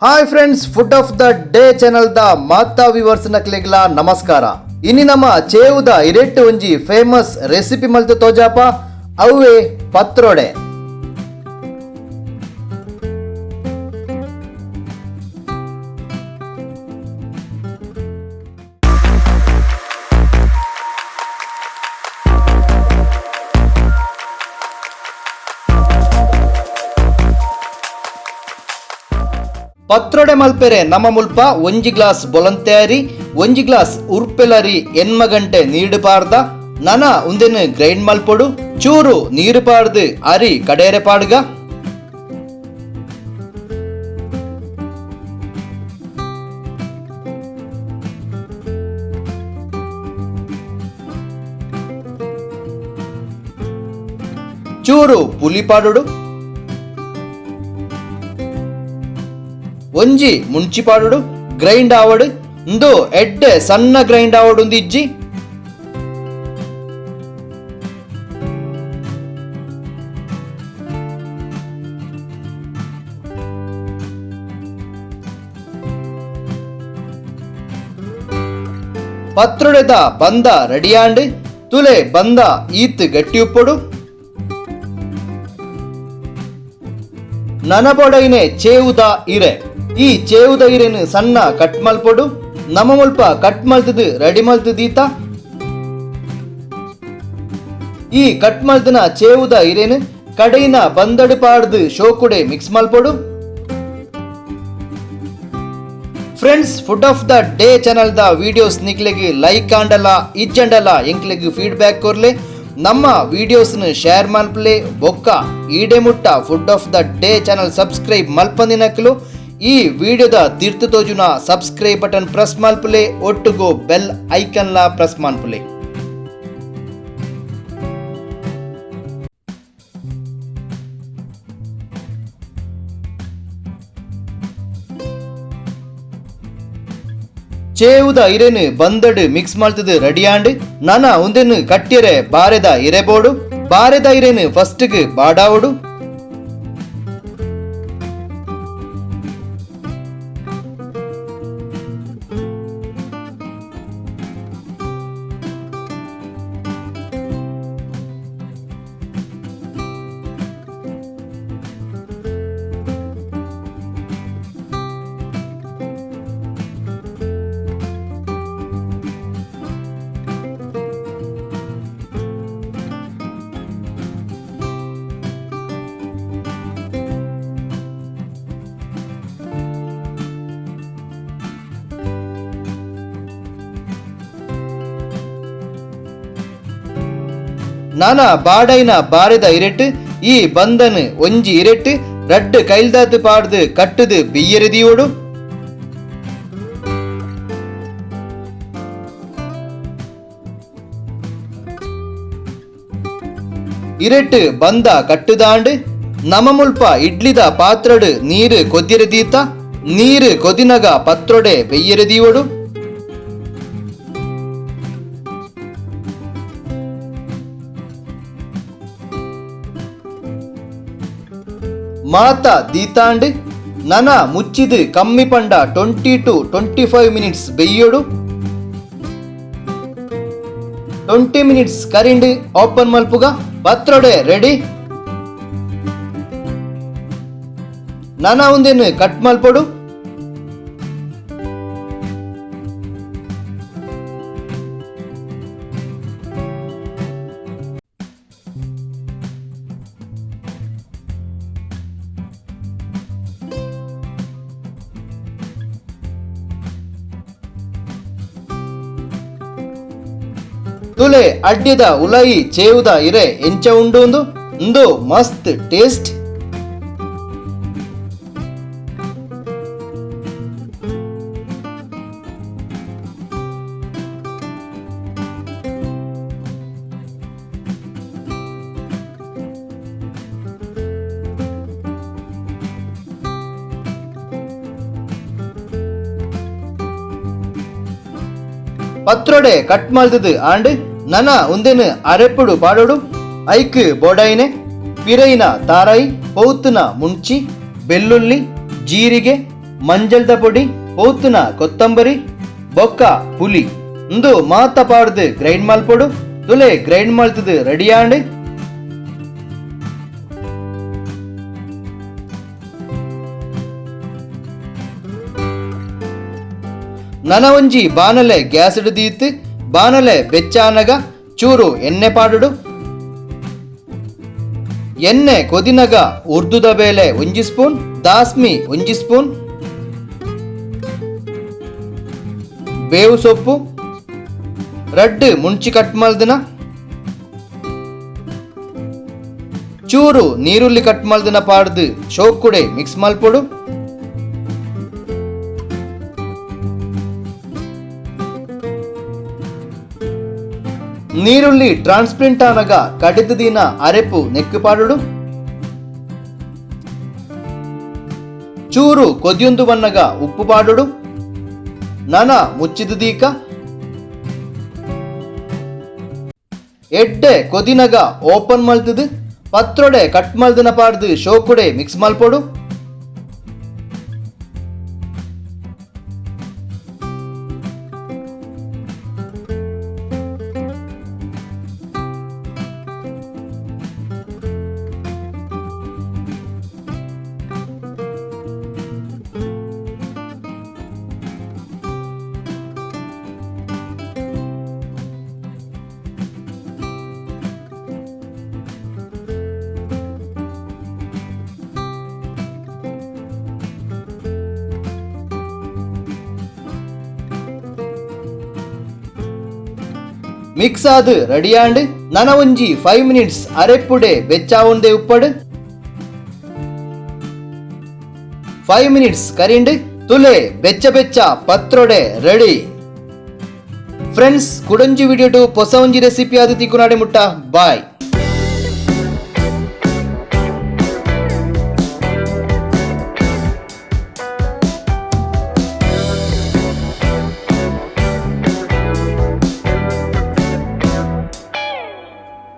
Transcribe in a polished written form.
Hi friends, food of the day channel the ಮಾತಾ viewers ನಕ್ಲೆಗ್ಲ ನಮಸ್ಕಾರ. ಇನಿ ನಮ್ಮ ಚೇವುದ ಇರೆಟ್ಟು ಒಂಜಿ ಫೇಮಸ್ ರೆಸಿಪಿ ಮಲ್ತು ತೋಜಾಪ, ಅವ್ವೆ ಪತ್ರೋಡೆ. ಪತ್ರೊಡೆ ಮಲ್ಪೆರೆ ನಮ್ಮ ಮುಲ್ಪ ಒಂಜಿ ಗ್ಲಾಸ್ ಬೊಲಂತೆ ಅರಿ, ಒಂಜಿ ಗ್ಲಾಸ್ ಉರ್ಪೆಲರಿ ಎನ್ಮ ಗಂಟೆ ನೀರು ಪಾರ್ದ ನನ ಉಂದೆನ್ ಗ್ರೈಂಡ್ ಮಲ್ಪೊಡು. ಚೂರು ನೀರು ಪಾಡ್ದು ಅರಿ ಕಡೇರೆ ಪಾಡ್ಗ. ಚೂರು ಪುಲಿ ಪಾಡುಡು, ಒಂಜಿ ಮುಂಚಿ ಪಾಡುಡು, ಗ್ರೈಂಡ್ ಆವಡು. ಇಂದು ಎಡ್ಡೆ ಸಣ್ಣ ಗ್ರೈಂಡ್ ಆವಡು ಒಂದು ಇಜ್ಜಿ. ಪತ್ರೊಡೆದ ಬಂದ ರೆಡಿಯಾಂಡ್ ತುಲೆ ಬಂದ ಈತ್ ಗಟ್ಟಿ ಉಪ್ಪೊಡು. ನನಬೊಡೈನೆ ಚೇವುದ ಇರೆ. ಈ ಚೇವುದ ಇರೆನು ಸಣ್ಣ ಕಟ್ ಮಲ್ಪೊಡು. ನಮ ಮುಲ್ಪ ಕಟ್ ಮಲ್ತದು ರೆಡಿ ಮಲ್ತದೀತ. ಈ ಕಟ್ ಮಲ್ತನ ಚೇವುದ ಇರೆನು ಕಡೈನ ಬಂದಡು ಪಾಡ್ದು ಶೋಕುಡೆ ಮಿಕ್ಸ್ ಮಲ್ಪೊಡು. Friends, food of the day channel the videos ನಿಕ್ಲೆಗ್ like ಆಂಡಲ ಇಜ್ಜಂಡಲ ಎಂಕ್ಲೆಗ್ ಫೀಡ್ಬ್ಯಾಕ್ ಕೊರ್ಲೆ. ನಮ್ಮ ವಿಡಿಯೋಸ್ನ ಶೇರ್ ಮಲ್ಪಲೆ. ಬೊಕ್ಕ ಈಡೆ ಮುಟ್ಟ food of the day channel subscribe ಮಲ್ಪಂದಿನಕ್ಲು ಈ ವಿಡಿಯೋದ ತಿರ್ತು ತೋಜುನ subscribe button press ಮಲ್ಪಲೆ, ಒಟ್ಟುಗು ಬೆಲ್ ಐಕನ್ಲ ಪ್ರೆಸ್ ಮಲ್ಪಲೆ. ಚೇವುದ ಇರೆನು ಬಂದಡು ಮಿಕ್ಸ್ ಮಲ್ತದು ರೆಡಿ ಆಂಡ್. ನನ ಉಂದೆನು ಕಟ್ಟಿಯರೆ ಬಾರೆದ ಇರೆ ಬೋಡು. ಬಾರೆದ ಇರೆನು ಫಸ್ಟ್ಗೆ ಬಾಡಾವಡು. ನಾನ ಬಾಡೈನ ಬಾರೆದ ಇರೆಟ್ ಈ ಬಂದನ್ ಒಂಜಿ ಇರೆಟ್ ರಡ್ಡು ಕೈಲ್ದಾತ್ ಪಾಡ್ದು ಕಟ್ಟುದು ಬಿಯ್ಯರೆದಿಯೋಡು. ಇರೆಟ್ ಬಂದ ಕಟ್ಟುದಾಂಡ್. ನಮ ಮುಲ್ಪ ಇಡ್ಲಿದ ಪಾತ್ರಡು ನೀರು ಕೊದ್ದಿರದೀತ. ನೀರು ಕೊದಿನಗ ಪತ್ರೊಡೆ ಬೆಯ್ಯರೆದಿಯೋಡು. ಮಾತ ದೀತಾಂಡ್. ನನ ಮುಚ್ಚಿದು ಕಮ್ಮಿ ಪಂಡ 20 to 25 minutes ಬೆಯ್ಯೋಡು. 20 minutes ಕರಿಂಡ್ open ಮಲ್ಪುಗ, patrode ready. ನನ ಉಂದೆನ್ ಕಟ್ ಮಲ್ಪೊಡು. ತುಲೆ ಅಡ್ಡಿದ ಉಲಯಿ ಚೇವುದ ಇರೆ ಎಂಚ ಉಂಡು ಉಂದು ಮಸ್ತ್ ಟೇಸ್ಟ್. ಪತ್ರೊಡೆ ಕಟ್ ಮಲ್ತದು ಆಂಡ್. ನನ ಉಂದೆನ್ ಅರೆಪ್ಪುಡು ಪಾಡೋಡು. ಐಕ್ ಬೋಡೈನೆ ಪಿರೈನ ತಾರಾಯಿ, ಪೌತುನ ಮುಂಚಿ, ಬೆಳ್ಳುಳ್ಳಿ, ಜೀರಿಗೆ, ಮಂಜಲ್ದ ಪೊಡಿ, ಪೌತುನ ಕೊತ್ತಂಬರಿ, ಬೊಕ್ಕ ಪುಲಿ ಇಂದು ಮಾತ ಪಾಡ್ದು ಗ್ರೈಂಡ್ ಮಲ್ಪೊಡು. ತುಲೆ ಗ್ರೈಂಡ್ ಮಲ್ತದು ರೆಡಿ ಆಂಡ್. ನನ ಒಂಜಿ ಬಾಣಲೆ ಗ್ಯಾಸ್ ದೀತ್ ಬಾಣಲೆ ಬೆಚ್ಚಾನಗ ಚೂರು ಎಣ್ಣೆ ಪಾಡುಡು. ಎಣ್ಣೆ ಕೊದಿನಗ ಉರ್ದುದ ಬೇಲೆ ಒಂಜಿ ಸ್ಪೂನ್, ದಾಸ್ಮಿ ಒಂಜಿ ಸ್ಪೂನ್, ಬೇವು ಸೊಪ್ಪು, ರಡ್ಡು ಮುಂಚಿ ಕಟ್ ಮಲ್ದಿನ, ಚೂರು ನೀರುಳ್ಳಿ ಕಟ್ ಮಲ್ದಿನ ಪಾಡ್ದು ಶೋಕುಡೆ ಮಿಕ್ಸ್ ಮಲ್ಪೊಡು. ನೀರುಳ್ಳಿ ಟ್ರಾನ್ಸ್ಪರೆಂಟ್ ಆನಗ ಕಡಿದ ದಿನ ಅರೆಪು ನೆಕ್ಕು ಪಾಡುಡು. ಚೂರು ಕೊದಿಯೊಂದು ಬನ್ನಗ ಉಪ್ಪು ಪಾಡುಡು. ನನ ಮುಚ್ಚಿದ ದೀಕ ಎಡ್ಡೆ ಕೊದಿನಗ ಓಪನ್ ಮಲ್ತದು ಪತ್ರೊಡೆ ಕಟ್ ಮಲ್ದಿನ ಪಾಡ್ದು ಶೋಕುಡೆ ಮಿಕ್ಸ್ ಮಲ್ಪೊಡು. ಮಿಕ್ಸ್ ಆದ್ ರೆಡಿ ಆಂಡ್. ನನ ಒಂಜಿ 5 ಮಿನಿಟ್ಸ್ ಅರೆಪ್ಪುಡೆ ಬೆಚ್ಚಾವುಂಡೆ ಉಪ್ಪಡು. 5 ಮಿನಿಟ್ಸ್ ಕರಿಂಡ್ ತುಲೆ ಬೆಚ್ಚ ಬೆಚ್ಚ ಪತ್ರೊಡೆ ರೆಡಿ. ಫ್ರೆಂಡ್ಸ್, ಕುಡಂಜಿ ವಿಡಿಯೋಟು ಪೊಸ ಒಂಜಿ ರೆಸಿಪಿ ಆದ ತಿಕ್ಕುನಾಡೆ ಮುಟ್ಟ ಬಾಯ್.